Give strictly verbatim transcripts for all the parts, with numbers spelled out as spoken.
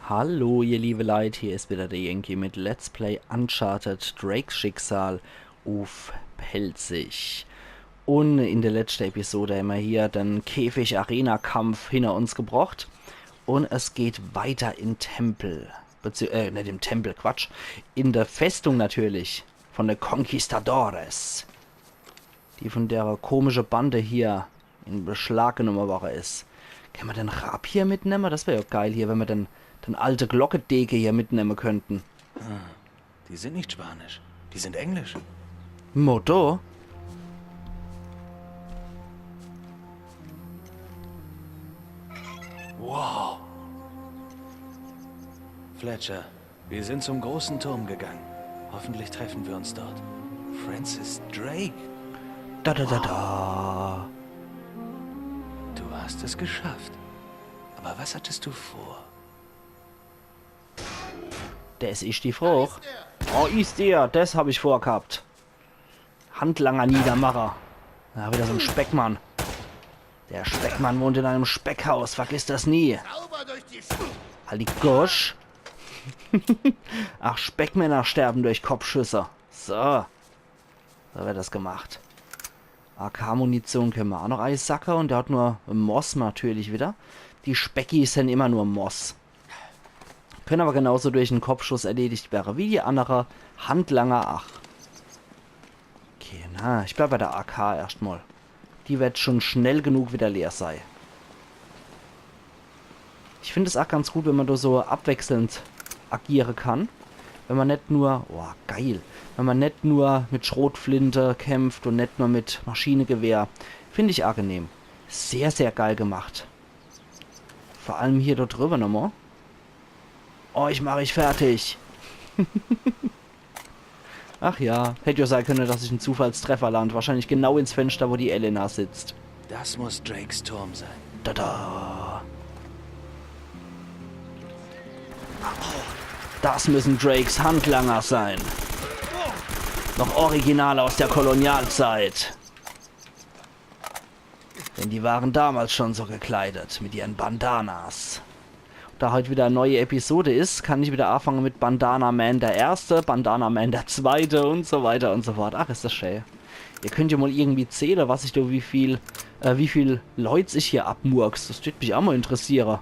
Hallo, ihr liebe Leit, hier is wieder der Yankee mit Let's Play Uncharted Drakes Schicksal uff Pälzisch. Un in der letschte Episode hämmer hier den Käfig-Arena-Kampf hinner uns gebrocht. Un es geht weiter in Tempel. Bezieh-, äh, net im Tempel, Quatsch. In der Festung natürlich. Von de Conquistadores. Die von der komische Bande hier in Beschlag genumme worre is. Kenne mer den Rapier mitnemme? Das wär jo geil hier, wenn mer den, den alte Glockedege hier mitnemme könnten. Die sind nicht Spanisch. Die sind Englisch. Modo? Wow. Fletcher, wir sind zum großen Turm gegangen. Hoffentlich treffen wir uns dort. Francis Drake, Da, da, da, da. Du hast es geschafft. Aber was hattest du vor? Das is die Frooch. Oh, is der? Das hab ich vorgehabt. Handlanger niedermache. Ja, wieder so en Speckmann. Der Speckmann wohnt in einem Speckhaus, vergiss das nie. Halt die Gosch. Ach, Speckmänner sterben durch Kopfschüsse. So. So wird das gemacht. A K-Munition kenne mer a noch eisacke un der hat nur Moss natürlich wieder. Die Speckis sinn immer nur Moss. Kenne aber genauso durch en Kopfschuss erledigt werre wie die annere Handlanger. Ach. Okay, na, ich bleib bei der A K erscht mal. Die wird schon schnell genug wieder leer sei. Ich find es a ganz gut, wenn mer do so abwechselnd agiere kann. Wenn mer net nur, oh, geil, wenn mer net nur mit Schrotflinte kämpft un net nur mit Maschinegewehr. Find ich angenehm. Sehr, sehr geil gemacht. Vor allem hier do drüber nochmal. Oh, ich mach ich fertig. Ach ja, hätt jo sei könne, dass ich en Zufallstreffer land. Wahrscheinlich genau ins Fenster, wo die Elena sitzt. Das muss Drakes Turm sein. Da, da. Das müssen Drakes Handlanger sein. Noch original aus der Kolonialzeit. Denn die waren damals schon so gekleidet, mit ihren Bandanas. Da heut wieder e neue Episode is, kann ich wieder anfange mit Bandana Man der Erste, Bandana Man der Zweite und so weiter und so fort. Ach, is das schee. Ihr könnt jo mal irgendwie zähle, was ich do, wie viel, äh, wie viel Leut ich hier abmurks. Das tät mich a mal interessiere.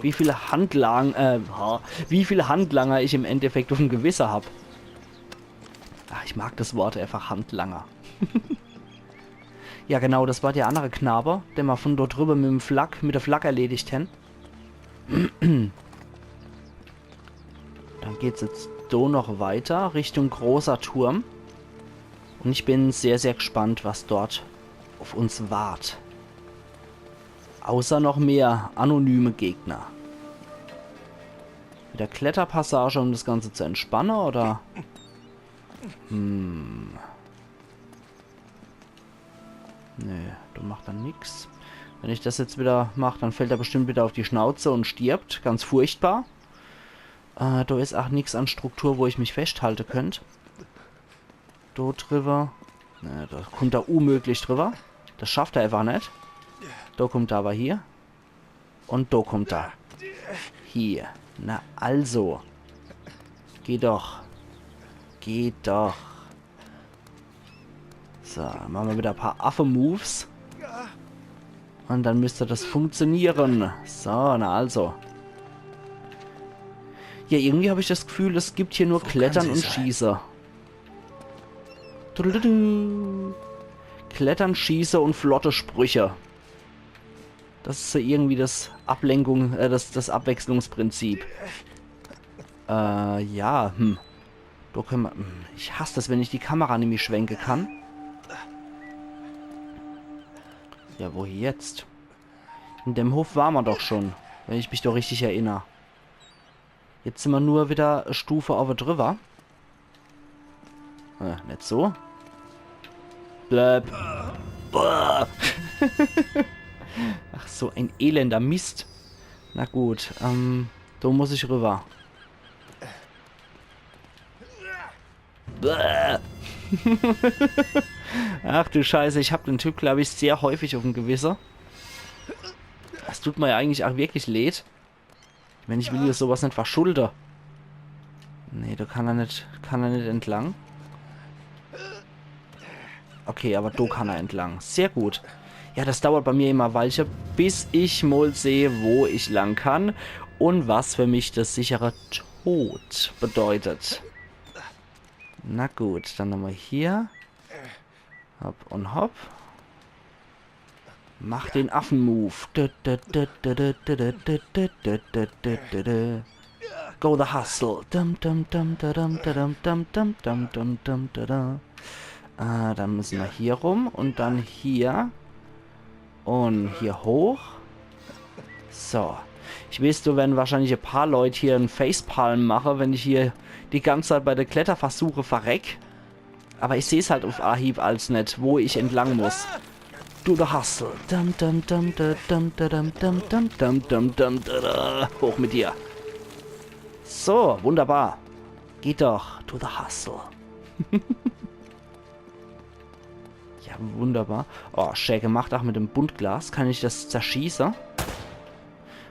Wie viel Handlang-, äh, ha, wie viel Handlanger ich im Endeffekt uffm Gewisse hab. Ach, ich mag das Wort einfach, Handlanger. Ja, genau, das war der annere Knabe, den mer von dort drüber mit dem Flak, mit der Flak erledigt hen. Dann geht's jetzt do noch weiter Richtung großer Turm. Und ich bin sehr, sehr gespannt, was dort auf uns wart. Außer noch mehr anonyme Gegner. Wieder Kletterpassage, um das Ganze zu entspannen, oder? Hm. Nee, do macht er nix. Wenn ich das jetzt wieder mach, dann fällt er bestimmt wieder auf die Schnauze und stirbt. Ganz furchtbar. Äh, do is ach nix an Struktur, wo ich mich festhalte könnt. Do drüber. Nee, do kommt er unmöglich drüber. Das schafft er einfach net. Do kommt er aber hier. Und do kommt er. Hier. Na also. Geh doch. Geh doch. So, mache mer wieder e paar Affe-Moves. Und dann müsst das funktionieren. So, na also. Ja, irgendwie hab ich das Gefühl, es gibt hier nur Klettern und Schieße. Tudududu. Klettern, Schieße und flotte Sprüche. Das is so irgendwie das Ablenkung, äh, das, das Abwechslungsprinzip. Äh, ja, hm. Do könne mer, hm, ich hass das, wenn ich die Kamera nimmi schwenke kann. Ja, wo jetzt? In dem Hof ware mer doch schon, wenn ich mich doch richtig erinner. Jetzt sin mer nur wieder e Stufe owwe drüber. Äh, net so. Blöb. Boah. Ach, so ein elender Mist. Na gut, ähm, do muss ich rüber. Bäh. Ach du Scheiße, ich hab den Typ, glaub ich, sehr häufig uffm Gewisse. Das tut mer ja eigentlich ach wirklich leed. Ich mein, ich will hier sowas net verschulde. Nee, do kann er net, kann er net entlang. Okay, awwer do kann er entlang. Sehr gut. Ja, das dauert bei mir immer e Weilche, bis ich mol seh, wo ich lang kann un was für mich der sichere Tod bedeutet. Na gut, dann nochmol hier. Hopp un hopp. Mach den Affen-Move. Dü, dü, dü. Go the hustle. Dum, dum, dum, da, dum, da, dum, dum, dum, dum, dum, dum, da, da. Äh, dann müsse mer hier rum un dann hier. Un hier hoch. So. Ich weeß, do werre wahrscheinlich e paar Leit hier en Facepalm mache, wenn ich hier die ganz Zeit bei de Kletterversuche verreck. Awwer ich seh's halt uff Ahieb als net, wo ich entlang muss. Do the hustle. Dum, dum, dum, da, dum, da, dum, dum, dum, dum, dum, dum, da, da. Hoch mit dir. So, wunderbar. Geht doch. To the hustle. Ja, wunderbar. Oh, schä gemacht, ach mit dem Buntglas. Kann ich das zerschieße?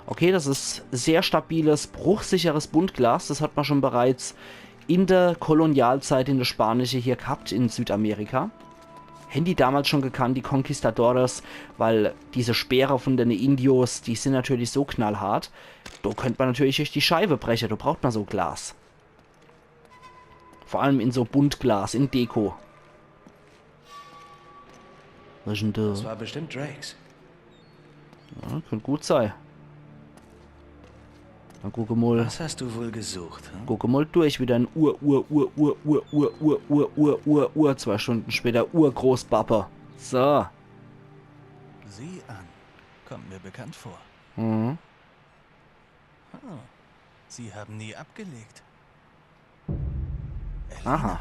Okay, das is sehr stabiles, bruchsicheres Buntglas. Das hat mer schon bereits in der Kolonialzeit in der Spanische hier gehabt, in Südamerika. Hän die damals schon gekannt, die Conquistadores, weil diese Speere von den Indios, die sin natürlich so knallhart. Do könnt mer natürlich durch die Scheibe breche, do braucht mer so Glas. Vor allem in so Buntglas, in Deko. Was is denn do? Das war bestimmt Drakes. Ja, könnt gut sei. Dann gucke mol, Was hast du wohl gesucht, hm? Gucke mol durch, wie dein Uhr, Uhr, Uhr, Uhr, zwei Stunden später, Urgroßbappe. So. Sieh an. Kommt mir bekannt vor. Mhm. Ah, sie haben nie abgelegt. Elena. Aha.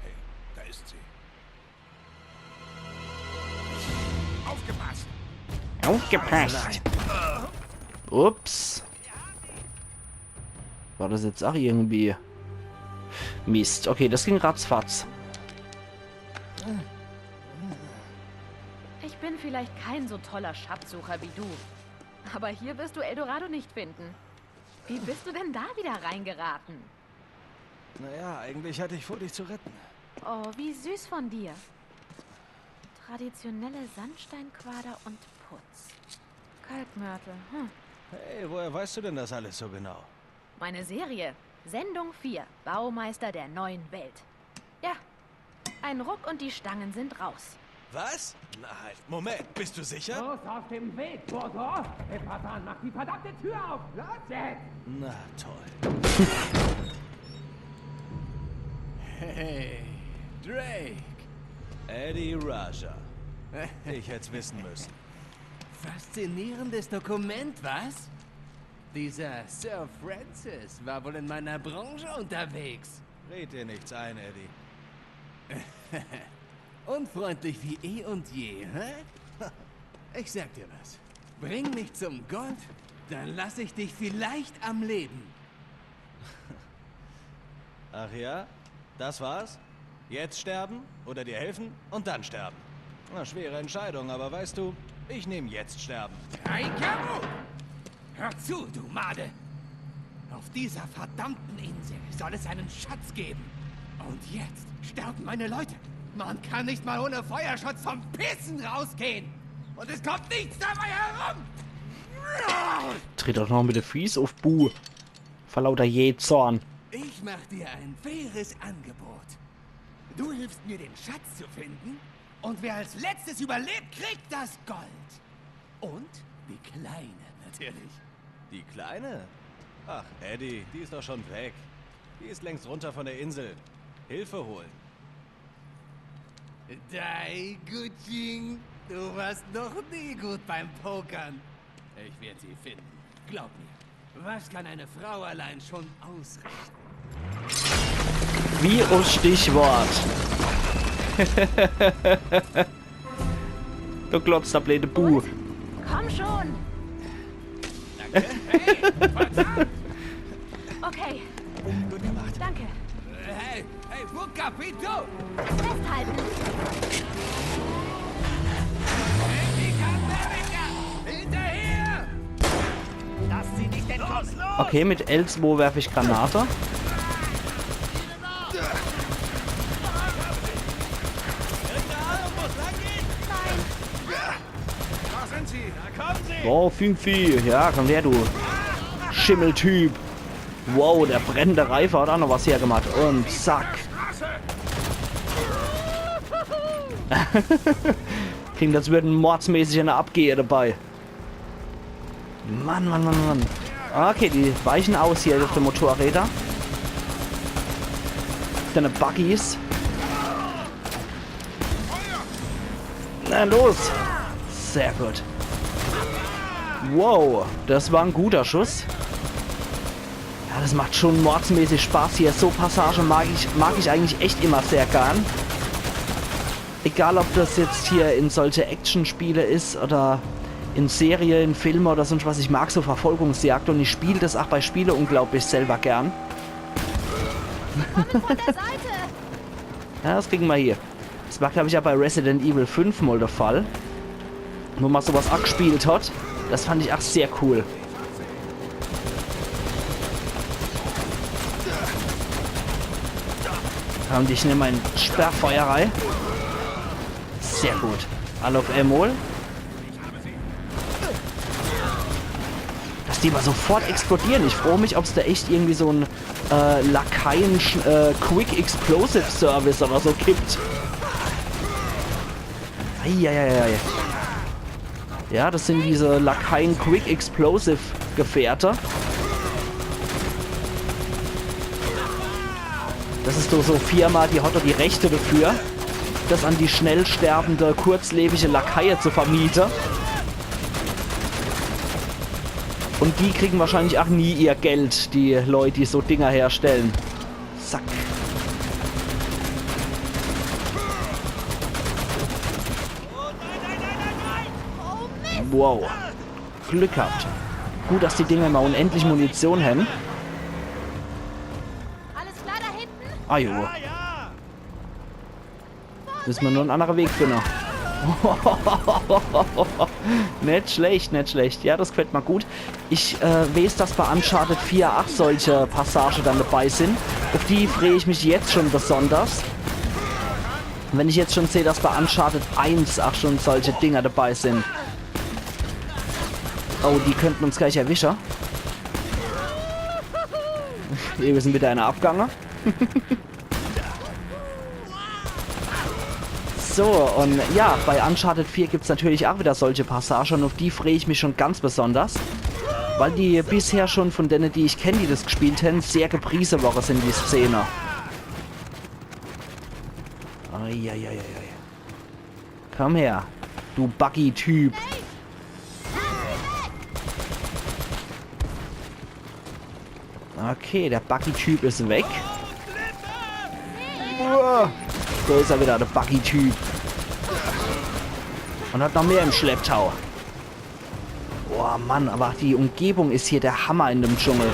Hey, da ist sie. Aufgepasst! Aufgepasst! Ups. War das jetzt ach irgendwie... Mist. Okay, das ging ratzfatz. Ich bin vielleicht kein so toller Schatzsucher wie du, aber hier wirst du Eldorado nicht finden. Wie bist du denn da wieder reingeraten? Naja, eigentlich hatte ich vor, dich zu retten. Oh, wie süß von dir. Traditionelle Sandsteinquader und Putz. Kalkmörtel, hm. Hey, woher weißt du denn das alles so genau? Meine Serie. Sendung vier. Baumeister der neuen Welt. Ja. Ein Ruck und die Stangen sind raus. Was? Nein. Moment, bist du sicher? Los aus dem Weg, Bodo! Epatan, mach die verdammte Tür auf! Los jetzt! Na toll. Hey, Drake. Eddie Raja. Ich hätt's wissen müssen. Faszinierendes Dokument, was? Dieser Sir Francis war wohl in meiner Branche unterwegs. Red dir nichts ein, Eddie. Unfreundlich wie eh und je, hä? Ich sag dir was. Bring mich zum Gold, dann lass ich dich vielleicht am Leben. Ach ja? Das war's? Jetzt sterben oder dir helfen und dann sterben? Na, schwere Entscheidung, aber weißt du, ich nehm jetzt Sterben. Kaikamu! Hör zu, du Made! Auf dieser verdammten Insel soll es einen Schatz geben. Und jetzt sterben meine Leute. Man kann nicht mal ohne Feuerschutz vom Pissen rausgehen. Und es kommt nichts dabei herum. Tritt doch noch mit de Fieß uff, Bu. Vor lauter Jähzorn. Ich mach dir ein faires Angebot. Du hilfst mir, den Schatz zu finden. Und wer als letztes überlebt, kriegt das Gold. Und die Kleine, natürlich. Die Kleine? Ach, Eddie, die ist doch schon weg. Die ist längst runter von der Insel. Hilfe holen. Daiguching, du warst noch nie gut beim Pokern. Ich werde sie finden. Glaub mir. Was kann eine Frau allein schon ausrichten? Wie uff Stichwort. Du Klotztablete, Bu. Komm schon! Okay. Gut gemacht. Danke. Hey, hey, wo capito? Festhalten! Hey, America! Hinterher! Lass sie nicht entkommen! Okay, mit L zwei werf ich Granate. Da sind sie! Da kommen sie! Oh, Fifi. Ja, komm her, du Schimmeltyp. Wow, der brennende Reifen hat auch noch was hergemacht. Und zack. Klingt, als würden mordsmäßig eine abgehe dabei. Mann, Mann, Mann, Mann. Okay, die weichen aus hier auf de Motorräder. Deine Buggys. Na los! Sehr gut. Wow, das war ein guter Schuss. Ja, das macht schon mordsmäßig Spaß hier. So Passage mag ich, mag ich eigentlich echt immer sehr gern. Egal, ob das jetzt hier in solche Actionspiele is oder in Serien, Filme oder sonst was. Ich mag so Verfolgungsjagd und ich spiel das auch bei Spiele unglaublich selber gern. Kommen von der Seite! Ja, das kriegen wir hier. Das war, glaube ich, ja bei Resident Evil fünf mal der Fall. Wo man sowas auch gespielt hat. Das fand ich auch sehr cool. Und ich nehme mein Sperrfeuer rein. Sehr gut. Alle auf einmal. Dass die immer sofort explodieren. Ich frage mich, ob es da echt irgendwie so ein äh, Lakaien äh, Quick Explosive Service oder so gibt. Eieiei. Ja, das sind diese Lakaien Quick Explosive Gefährte. Das ist doch so Firma, die hat doch die Rechte dafür, das an die schnell sterbende, kurzlebige Lakaie zu vermieten. Und die kriegen wahrscheinlich auch nie ihr Geld, die Leute, die so Dinger herstellen. Zack. Wow. Glück gehabt. Gut, dass die Dinger immer unendlich Munition haben. Alles klar da hinten? Ah jo. Müssen wir nur einen anderen Weg finden. Nicht schlecht, nicht schlecht. Ja, das gefällt mir gut. Ich äh, weiß, dass bei Uncharted vier auch solche Passage dann dabei sind. Auf die freue ich mich jetzt schon besonders. Wenn ich jetzt schon sehe, dass bei Uncharted eins auch schon solche Dinger dabei sind. Oh, die könnten uns gleich erwischen. Hier, wir sind wieder einer abgegangen. So, und ja, bei Uncharted vier gibt's natürlich auch wieder solche Passagen, und auf die freue ich mich schon ganz besonders. Weil die bisher schon von denen, die ich kenne, die das gespielt haben, sehr gepriesen worden sind, die Szene. Eieieiei. Komm her, du Buggy-Typ. Okay, der Buggy-Typ ist weg. Uah, da ist er wieder, der Buggy-Typ. Und hat noch mehr im Schlepptau. Boah, Mann, aber die Umgebung ist hier der Hammer in dem Dschungel.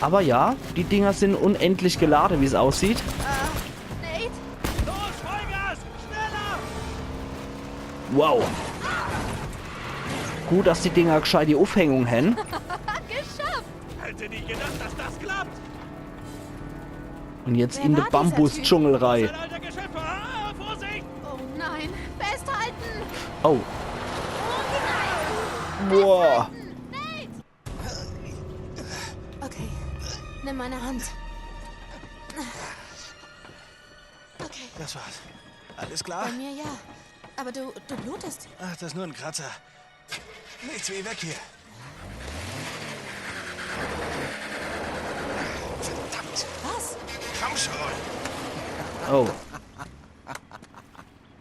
Aber ja, die Dinger sind unendlich geladen, wie es aussieht. Nate? Los, Vollgas! Schneller! Wow. Gut, dass die Dinger gescheit die Aufhängung haben. Geschafft! Hätte nie gedacht, dass das klappt! Und jetzt Wer in den war dieser Bambusdschungel rein. Ein alter Geschäfter! Ah, Vorsicht! Oh nein! Festhalten! Oh. Boah. Okay, nimm meine Hand. Okay, Das war's. Alles klar? bei mir ja. Aber du, du blutest. Ach, das ist nur ein Kratzer. Nichts wie weg hier. Verdammt. Was? Komm schon. Oh.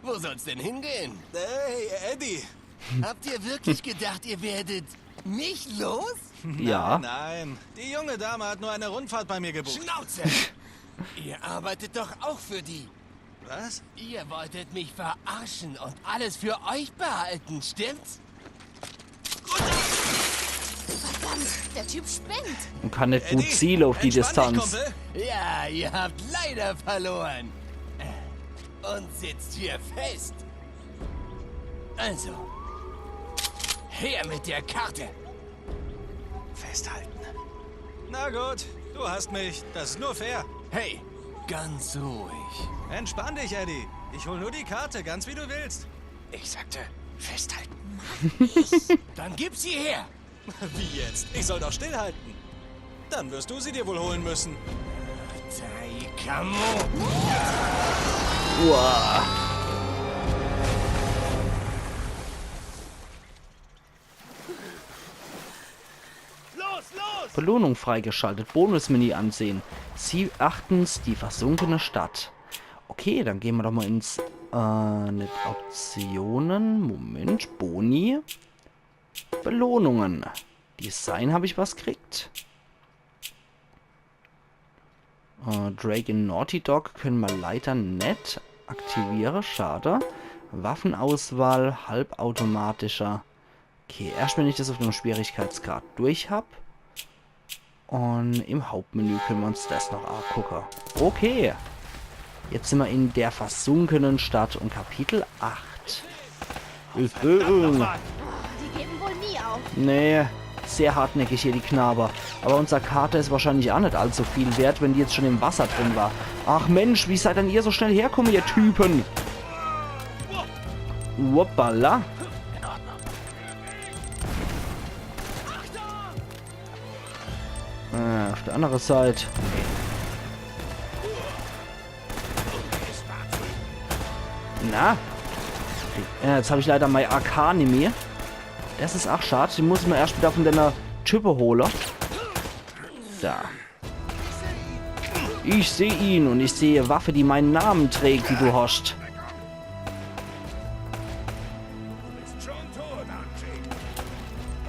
Wo soll's denn hingehen? Hey, Eddie. Habt ihr wirklich gedacht, ihr werdet mich los? Ja. Nein, die junge Dame hat nur eine Rundfahrt bei mir gebucht. Schnauze! Ihr arbeitet doch auch für die. Was? Ihr wolltet mich verarschen und alles für euch behalten, stimmt's? Verdammt, der Typ spinnt! Und kann nicht gut zielen auf die Entspann dich, Distanz. Kumpel. Ja, ihr habt leider verloren. Und sitzt hier fest. Also, Her mit der Karte! Festhalten. Na gut, du hast mich. Das ist nur fair. Hey, ganz ruhig. Entspann dich, Eddie. Ich hol nur die Karte, ganz wie du willst. Ich sagte, festhalten. Dann gib sie her! Wie jetzt? Ich soll doch stillhalten. Dann wirst du sie dir wohl holen müssen. Taikamo! Uah. Los, los! Belohnung freigeschaltet. Bonusmenü ansehen. Sie achtens die versunkene Stadt. Okay, dann gehn mer doch mal ins äh, net Optionen. Moment, Boni. Belohnungen. Design hab ich was kriegt. Äh, Drake in Naughty Dog könne mer leider net aktiviere, schade. Waffenauswahl, halbautomatischer. Okay, erscht wenn ich das auf dem Schwierigkeitsgrad durch hab. Und im Hauptmenü könne mer uns das noch angucke. Okay. Jetzt sin mer in der versunkenen Stadt und Kapitel acht. Die geben wohl nie auf. Nee, sehr hartnäckig hier die Knabe. Aber unser Kater is wahrscheinlich auch net allzu viel wert, wenn die jetzt schon im Wasser drin war. Ach Mensch, wie seid denn ihr so schnell herkomme, ihr Typen? Hoppala. Äh, auf der andere Seite. Na? Ja, jetzt hab ich leider mei A K nimmi. Das is ach schad. Die muss mer erscht wieder von denne Type hole. So. Ich seh ihn und ich sehe Waffe, die meinen Namen trägt, die du hast.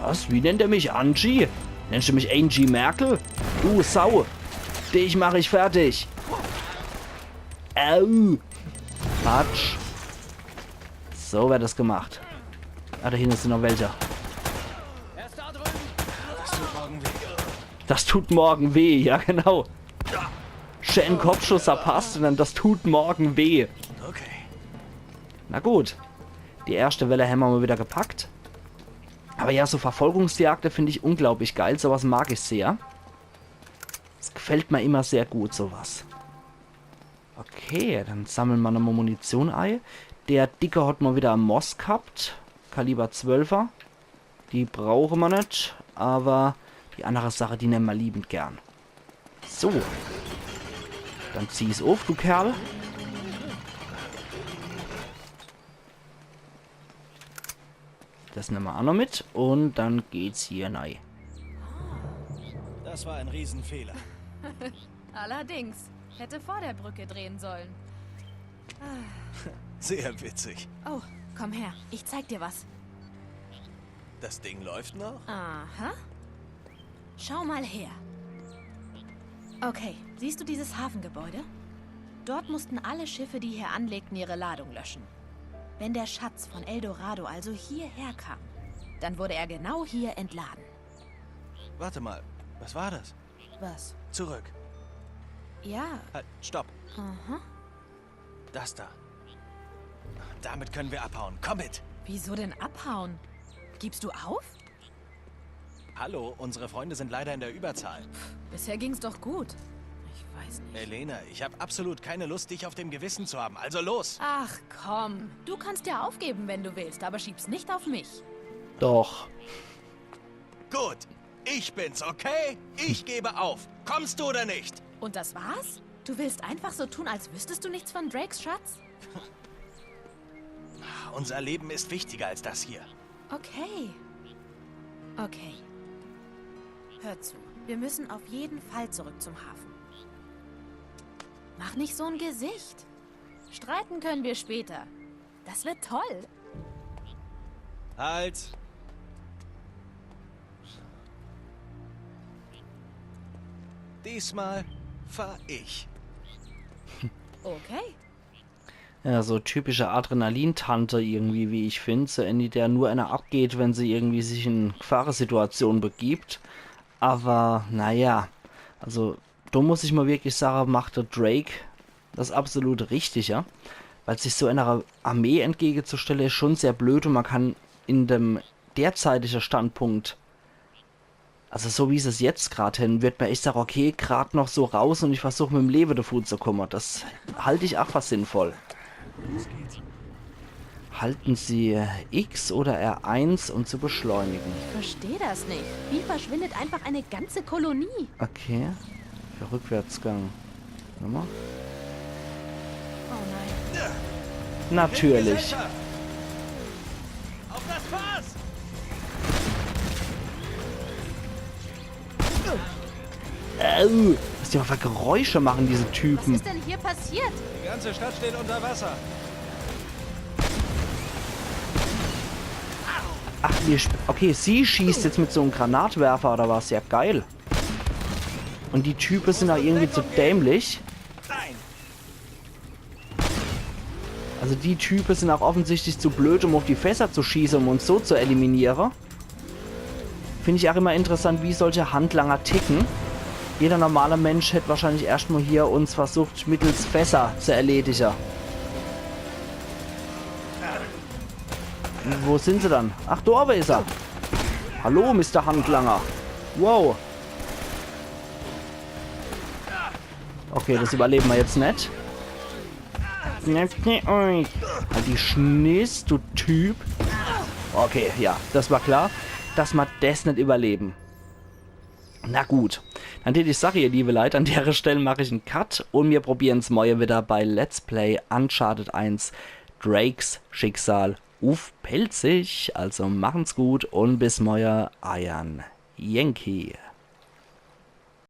Was? Wie nennt er mich? Angie? Nennst du mich Angie Merkel? Du Sau! Dich mach ich fertig! Au! Patsch! So werd das gemacht. Ah, da hinten sind noch welche. Das tut morgen weh, ja genau. Schön Kopfschuss verpasst und dann das tut morgen weh. Okay. Na gut. Die erste Welle hämmer mal wieder gepackt. Aber ja, so Verfolgungsjagde find ich unglaublich geil. Sowas mag ich sehr. Das gefällt mir immer sehr gut, sowas. Okay, dann sammle mer nochmal Munition ei. Der Dicke hat mal wieder Moss gehabt. Kaliber zwölfer. Die brauche mer net, aber die andere Sache, die nemme mer liebend gern. So. Dann zieh's uff, du Kerl. Das nemme mer auch noch mit und dann geht's hier nei. Das war ein Riesenfehler. Allerdings. Hätte vor der Brücke drehen sollen. Sehr witzig. Oh, komm her. Ich zeig dir was. Das Ding läuft noch? Aha. Schau mal her. Okay, siehst du dieses Hafengebäude? Dort mussten alle Schiffe, die hier anlegten, ihre Ladung löschen. Wenn der Schatz von El Dorado also hierher kam, dann wurde er genau hier entladen. Warte mal, was war das? Was? Zurück. Ja, Halt, stopp. aha. Das da. Damit können wir abhauen. Komm mit. Wieso denn abhauen? Gibst du auf? Hallo, unsere Freunde sind leider in der Überzahl. Bisher ging's doch gut. Ich weiß nicht. Elena, ich habe absolut keine Lust, dich auf dem Gewissen zu haben. Also los. Ach komm, du kannst ja aufgeben, wenn du willst, aber schieb's nicht auf mich. Doch. Gut, ich bin's, okay? Ich gebe auf. Kommst du oder nicht? Und das war's? Du willst einfach so tun, als wüsstest du nichts von Drakes Schatz? Unser Leben ist wichtiger als das hier. Okay. Okay. Hör zu, wir müssen auf jeden Fall zurück zum Hafen. Mach nicht so ein Gesicht. Streiten können wir später. Das wird toll. Halt. Diesmal fahr ich. Okay. Ja, so typische Adrenalin-Tante irgendwie, wie ich find. So eine, der nur einer abgeht, wenn sie irgendwie sich in Gefahresituation begibt. Aber, naja, also, da muss ich mal wirklich sagen, macht der Drake das absolut Richtige. Weil sich so einer Armee entgegenzustellen, ist schon sehr blöd und man kann in dem derzeitiger Standpunkt, also so wie se es jetzt grad hen, würd mer echt sage, okay, grad noch so raus un ich versuch mit em Lewe devu zu kumme. Das halt ich ach fer sinnvoll. Halten Sie X oder R eins, um zu beschleunigen. Ich verstehe das nicht. Wie verschwindet einfach eine ganze Kolonie? Okay. Der Rückwärtsgang. Nochmal. Oh nein. Natürlich. Auf das Fass! Au, was die immer für Geräusche machen, diese Was Typen. Ist denn hier passiert? Die ganze Stadt steht unter Wasser. Ach, wir sp- okay, sie schießt jetzt mit so einem Granatwerfer oder was? Ja, geil. Und die Typen sind auch irgendwie zu dämlich. Nein! Also die Typen sind auch offensichtlich zu blöd, um auf die Fässer zu schießen, um uns so zu eliminieren. Finde ich auch immer interessant, wie solche Handlanger ticken. Jeder normale Mensch hätte wahrscheinlich erstmal hier uns versucht, mittels Fässer zu erledigen. Wo sind sie dann? Ach, da oben ist er. Hallo, Mister Handlanger. Wow. Okay, das überleben wir jetzt nicht. Halt die Schniss, du Typ. Okay, ja, das war klar, dass wir das nicht überleben. Na gut, dann tät ich sage, ihr liebe Leute, an der Stelle mache ich einen Cut und wir probieren es morgen wieder bei Let's Play Uncharted eins Drakes Schicksal uff Pälzisch. Also machen's gut und bis morgen, eiern Yankee.